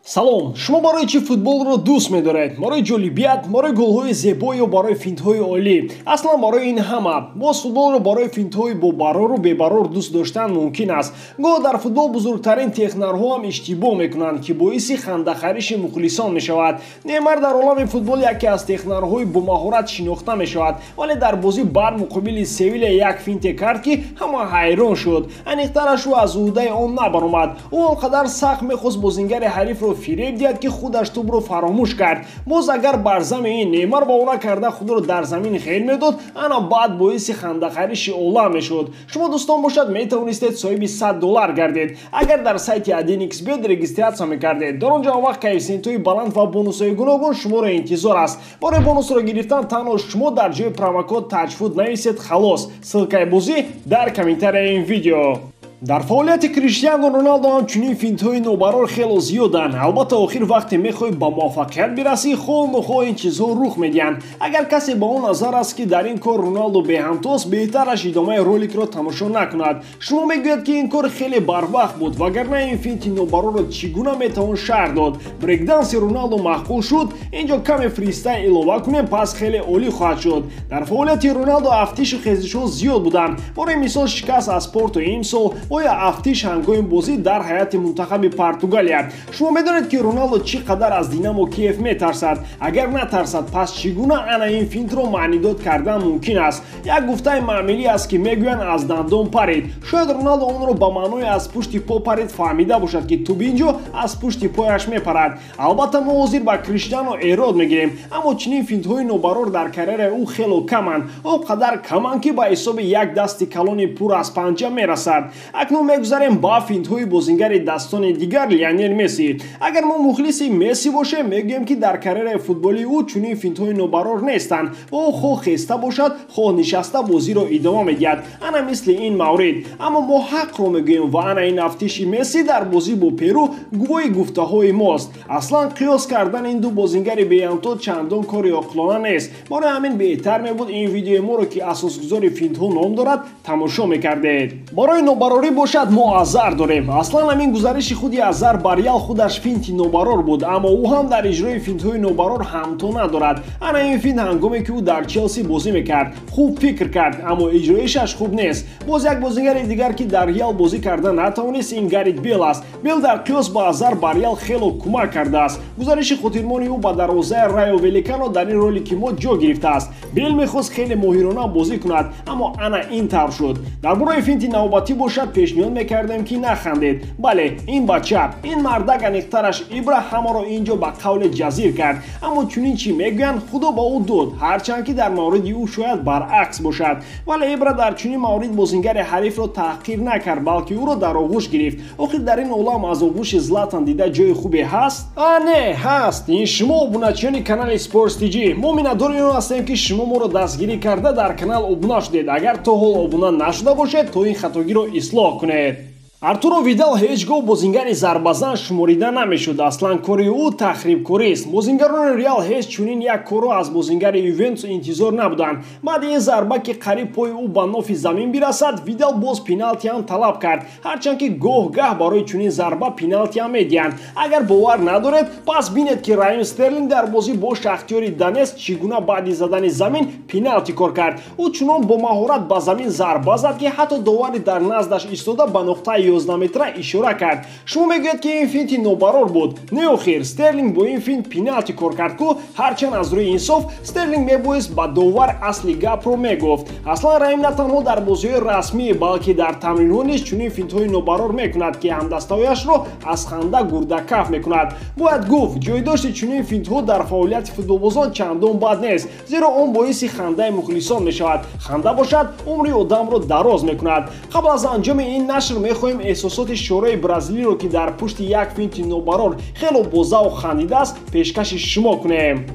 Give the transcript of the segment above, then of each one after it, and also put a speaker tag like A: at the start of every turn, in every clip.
A: Салом, шумо барои чӣ футболро дӯст медоред? Барои ҷолибият, барои голҳои зебо ё барои финтҳои олӣ? Аслан барои ин ҳама. Боз футболро барои финтҳои бобарору бебарор дӯст доштан мумкин аст. Гоҳ дар футбол бузургтарин технарҳо ҳам иштибоҳ мекунанд, ки боиси хандахариши мухлисон мешавад. Неймар дар олами футбол яке аз технарҳои бомаҳорат шинохта мешавад, вале дар бозӣ бар муқобили Севиля як финте кард, ки ҳама ҳайрон шуд. Аниқтараш ӯ аз уҳдаи он набаромад. Ӯ он қадар сахт мехост бозингари ҳарифро фиреб диҳад, ки худаш тӯбро фаромӯш кард. Боз агар бар зами ин Неймар бовара карда худро дар замин хел медод, ана баъд боиси хандахариши олам мешуд. Шумо дӯстон бошад метавонистед соҳиби $100 гардед, агар дар сайти 1xBet регистрация мекардед. Дар он ҷо он вақт коэффисиентҳои баланд ва бонусҳои гуногун шуморо интизор аст. Барои бонусро гирифтан танҳо шумо дар ҷои промокод TAJFOOT нависед халос. Ссылкаи бозӣ дар комментарияи ин видео. Дар фаъолияти Криштиану Роналдо ҳам чунин финтҳои нобарор хело зиёданд. Албатта охир вақте мехоҳӣ ба муваффақият бирасӣ, хоҳ нохоҳ ин чизҳо рух медиҳанд. Агар касе ба он назар аст, ки дар ин кор Роналдо беҳамтост, беҳтараш идомаи роликро тамошо накунад. Шумо мегӯяд, ки ин кор хеле барвақт буд, вагарна ин финти нобарорро чӣ гуна метавон шарҳ дод? Брейкданси Роналдо маъқул шуд, инҷо каме фристайл илова кунем, пас хеле олӣ хоҳад шуд. Дар фаъолияти Роналдо афтишу хезишҳо зиёд буданд. Барои мисол шикаст аз Порту имсол оя афтиш ҳангоми бозӣ дар ҳайати мунтахаби Португалия. Шумо медонед, ки Роналдо чӣ қадар аз Динамо Киев метарсад. Агар натарсад, пас чӣ гуна ана ин финтро маънидод кардан мумкин аст? Як гуфтаи маъмилӣ аст, ки мегӯянд аз дандон парид. Шояд Роналдо онро ба маънои аз пушти по парид фаҳмида бошад, ки тӯб инҷо аз пушти пояш мепарад. Албатта мо ҳозир ба Криштиану эрод мегирем, аммо чунин финтҳои нобарор дар карьераи ӯ хело каманд. Он қадар каманд, ки ба ҳисоби як дасти калони пур аз панҷа мерасад. Акнун мегузарем ба финтҳои бозингари дастони дигар Лионел Месси. Агар мо мухлиси Месси бошем, мегӯем, ки дар карьераи футболии ӯ чунин финтҳои нобарор нестанд ва ӯ хоҳ хеста бошад, хоҳ нишаста бозиро идома медиҳад. Ана мисли ин маврид. Аммо мо ҳақро мегӯем ва ана ин афтиши Месси дар бозӣ бо Перу гувоҳи гуфтаҳои мост. Аслан қиёс кардан ин ду бозингари беҳамто чандон кори оқилона нест. Барои ҳамин беҳтар мебуд ин видеои моро, ки асосгузори финтҳо ном дорад, тамошо мекардед. Барои нобарорӣ бошад мо Азар дорем. Аслан ҳамин гузариши худи Азар бар Реал худаш финти нобарор буд, аммо ӯ ҳам дар иҷрои финтҳои нобарор ҳамто надорад. Ана ин финт ҳангоме ки ӯ дар Челси бозӣ мекард, хуб фикр кард, аммо иҷроишаш хуб нест. Боз як бозингари дигар, ки дар Реал бозӣ карда натавонист, ин Гарит Бел аст. Бел дар қиёс ба Азар бар Реал хело кӯмак кардааст. Гузариши хотирмони ӯ ба дарвозаи Райо Великано дар ин ролики мо ҷо гирифтааст. Бел мехост хеле моҳирона бозӣ кунад, аммо ана ин тавр шуд. Дар бораи финти навбатӣ бошад пешниҳод мекардем, ки нахандед. Бале, ин бача, ин мардак, аниқтараш Ибра ҳамаро инҷо ба қавле ҷазир кард. Аммо чунин чӣ мегӯянд, худо ба ӯ дод, ҳарчанд ки дар мавриди ӯ шояд баръакс бошад. Вале Ибра дар чунин маврид бозингари ҳарифро таҳқир накард, балки ӯро дар оғӯш гирифт. Охир дар ин олам аз оғӯши Златан дида ҷои хубе ҳаст? А не, ҳаст. Ин шумо обуначиёни канали Sports TG. Мо миннатдори он ҳастем, ки шумо моро дастгирӣ карда дар канал обуна шудед. Агар то ҳол обуна нашуда бошед, то ин хатогиро ислоҳ кунед. Артуро Видал ҳеҷ гоҳ бозингари зарбазан шуморида намешуд. Аслан кори ӯ тахрибкорист. Бозингарони Реал ҳеҷ чунин як корро аз бозингари Ювентус интизор набуданд. Баъди ин зарба, ки қариб пои ӯ ба нофи замин бирасад, Видал боз пеналти ҳам талаб кард. Ҳарчанд ки гоҳ-гаҳ барои чунин зарба пеналти ҳам медиҳанд. Агар бовар надоред, пас бинед, ки Раҳим Стерлинг дар бозӣ бо Шахтёри Донецк чӣ гуна баъди задани замин пеналти кор кард. Ӯ чунон бо маҳорат ба замин зарба зад, ки ҳатто довари дар наздаш истода ба нуқтаи 11 метра ишора кард. Шумо мегӯед, ки ин финти нобарор буд. Не, охир Стерлинг бо ин финт пеналти кор кард ку. Ҳарчанд аз рӯи инсоф Стерлинг мебоист ба довар асли гапро мегуфт. Аслан Раҳим на танҳо дар бозиҳои расмӣ, балки дар тамринҳо низ чунин финтҳои нобарор мекунад, ки ҳамдастаҳояшро аз ханда гурдакаф мекунад. Бояд гуфт, ҷойдошти чунин финтҳо дар фаъолияти футболбозон чандон бад нест, зеро он боиси хандаи мухлисон мешавад. Ханда бошад умри одамро дароз мекунад. Қабл аз анҷоми ин нашр мехоҳем эҳсосоти шӯрои бразилиро, ки дар пушти як финти нобарор хело бозавқ хандидааст, пешкаши шумо кунем.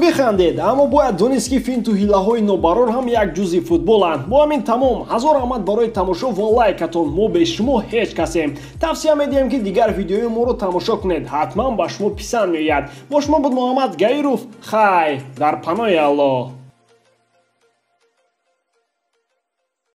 A: Бихандед, аммо бояд донист, ки финту ҳилаҳои нобарор ҳам як ҷузъи футболанд. Бо ҳамин тамом. Ҳазор раҳмат барои тамошо ва лайкатон. Мо бе шумо ҳеҷ касем. Тавсия медиҳем, ки дигар видеои моро тамошо кунед. Ҳатман ба шумо писанд меояд. Бо шумо буд Муҳаммад Гаиров. Хай, дар паноҳи Аллоҳ.